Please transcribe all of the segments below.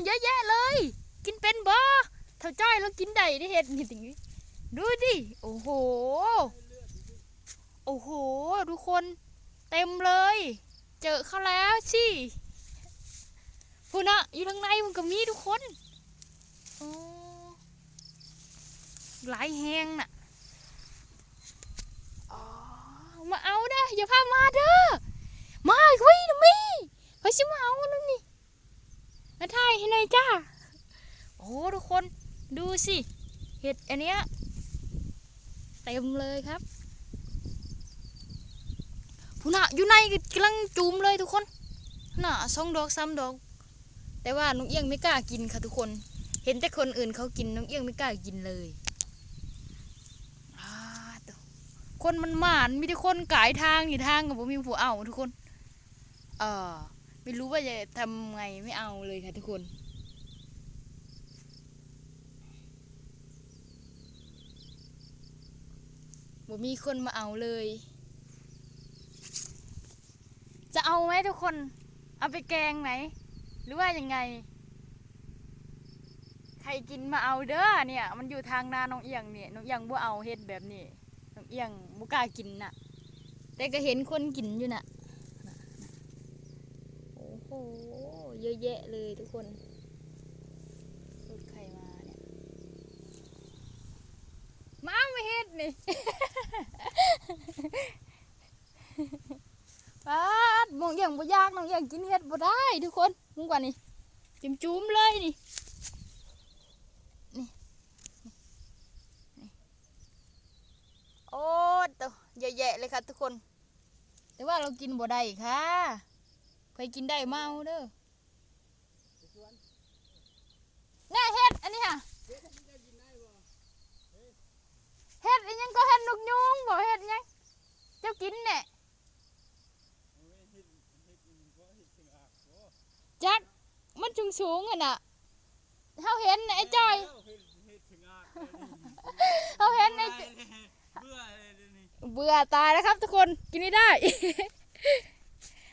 ເຍອະແຍະເລີຍ. ກິນເປັນບໍ່? ເຖົ້າຈ້ອຍລາວກິນໄດ້ເດ້ ເຫັດນີ້. ດູດິ ໂອ້ໂຫ ໂອ້ໂຫ ທຸກຄົນ ເຕັມເລີຍ. ເຈີເຂົາແລ້ວຊິ ພຸ້ນນະ ຢູ່ທາງໃນມັນກໍມີທຸກຄົນ. ໂອ້ ຫຼາຍແຮງນະ. ອໍ ມາເອົາເດີ ຢ່າພາມາເດີ. ມາ ເຮີ້ຍ ນະມີ ຂ້ອຍຊິມາເອົານຳນີ້. ມາຖ່າຍໃຫ້ໜ່ອຍຈ້າ. ໂອ້ ທຸກຄົນ ດູຊິ ເຫັດອັນເນີ້ຍເຕັມເລີຍຄັບ. ພຸ້ນນະ ຢູ່ໃນກຳລັງຈູມເລີຍທຸກຄົນ. ນະ ສອງດອກສາມດອກ ແຕ່ວ່ານ້ອງອຽງບໍ່ກ້າກິນຄ່ະທຸກຄົນ. ເຫັນແຕ່ຄົນອື່ນເຂົາກິນ ນ້ອງອຽງບໍ່ກ້າກິນເລີຍ. ອາ ໂຕ ຄົນມັນໝານ ມີແຕ່ຄົນກາຍທາງນີ້ ທາງກໍບໍ່ມີຜູ້ເອົາທຸກຄົນ. ເອີ ໄມ່ຮູ້ວ່າຈະທຳໄງ ໄມ່ເອົາເລີຍຄ່ະທຸກຄົນ. ບໍ່ມີຄົນມາເອົາເລີຍ. ຈະເອົາໄໝທຸກຄົນ? ເອົາໄປແກງໄໝ ຫຼືວ່າຍັງໄງ? ໃຜກິນມາເອົາເດີ. ເນີ້ຍ ມັນຢູ່ທາງນານ້ອງອຽງນີ້ ນ້ອງອຽງບໍ່ເອົາເຫັດແບບນີ້. ນ້ອງອຽງບໍ່ກ້າກິນນະ ແຕ່ກໍເຫັນຄົນກິນຢູ່ນະ. ໂອ້ໂຫ ເຍອະແຍະເລີຍທຸກຄົນ. ສູດໄຂ່ມາເນຍ ມາເອົາເຫັດນີ້. ປາດ ນ້ອງອຽງບໍ່ຢາກ ນ້ອງອຽງກິນເຫັດບໍ່ໄດ້ທຸກຄົນ. ມຶງກວ່ານີ້ ຈຸ້ມໆເລີຍນີ້ ນີ້ ນີ້ ນີ້. ໂອ້ໂຕ ເຍອະແຍະເລີຍຄ່ະທຸກຄົນ ແຕ່ວ່າລາວກິນບໍ່ໄດ້ຄ່ະ. ໃຜກິນໄດ້ມາເອົາເດີ. ແນ່ ເຫັດອັນນີ້ຫະ ເຫັດອີ່ຫຍັງກໍ ເຫັດນົກຍູງບໍ ເຫັດຫຍັງ ເຈົ້າກິນແນ່. ຈັກ ມັນສູງໆຫັ້ນນະ. ເຮົາເຫັນໄອ້ຈ້ອຍ ເຮົາເຫັນໄອ້ ເບື່ອຕາຍແລ້ວຄັບທຸກຄົນ ກິນໄດ້.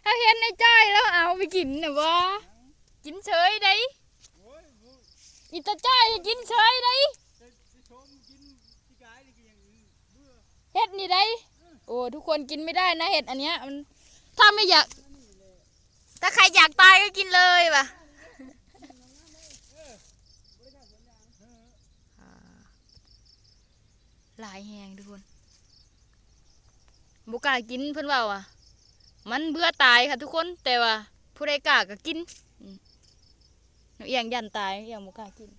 ເຮົາເຫັນໄອ້ຈ້ອຍລາວເອົາໄປກິນນະບໍ ກິນເສີຍໄດ໋. ອີຕາຈ້ອຍກິນເສີຍໄດ໋ ເຫັດນີ້ໄດ໋. ໂອ້ ທຸກຄົນ ກິນໄມ່ໄດ້ນະ ເຫັດອັນເນີ້ຍ ມັນ ຖ້າໄມ່ຢາກ ຖ້າໃຄຢາກຕາຍກໍກິນເລີຍວ່າ. ຫຼາຍແຮງທຸກຄົນ ບໍ່ກ້າກິນ ເພິ່ນເວົ້າວ່າ ມັນເບື່ອຕາຍຄ່ະທຸກຄົນ ແຕ່ວ່າຜູ້ໃດກ້າກໍກິນ. ນ້ອງອຽງຢ້ານຕາຍ ນ້ອງອຽງບໍ່ກ້າກິນ.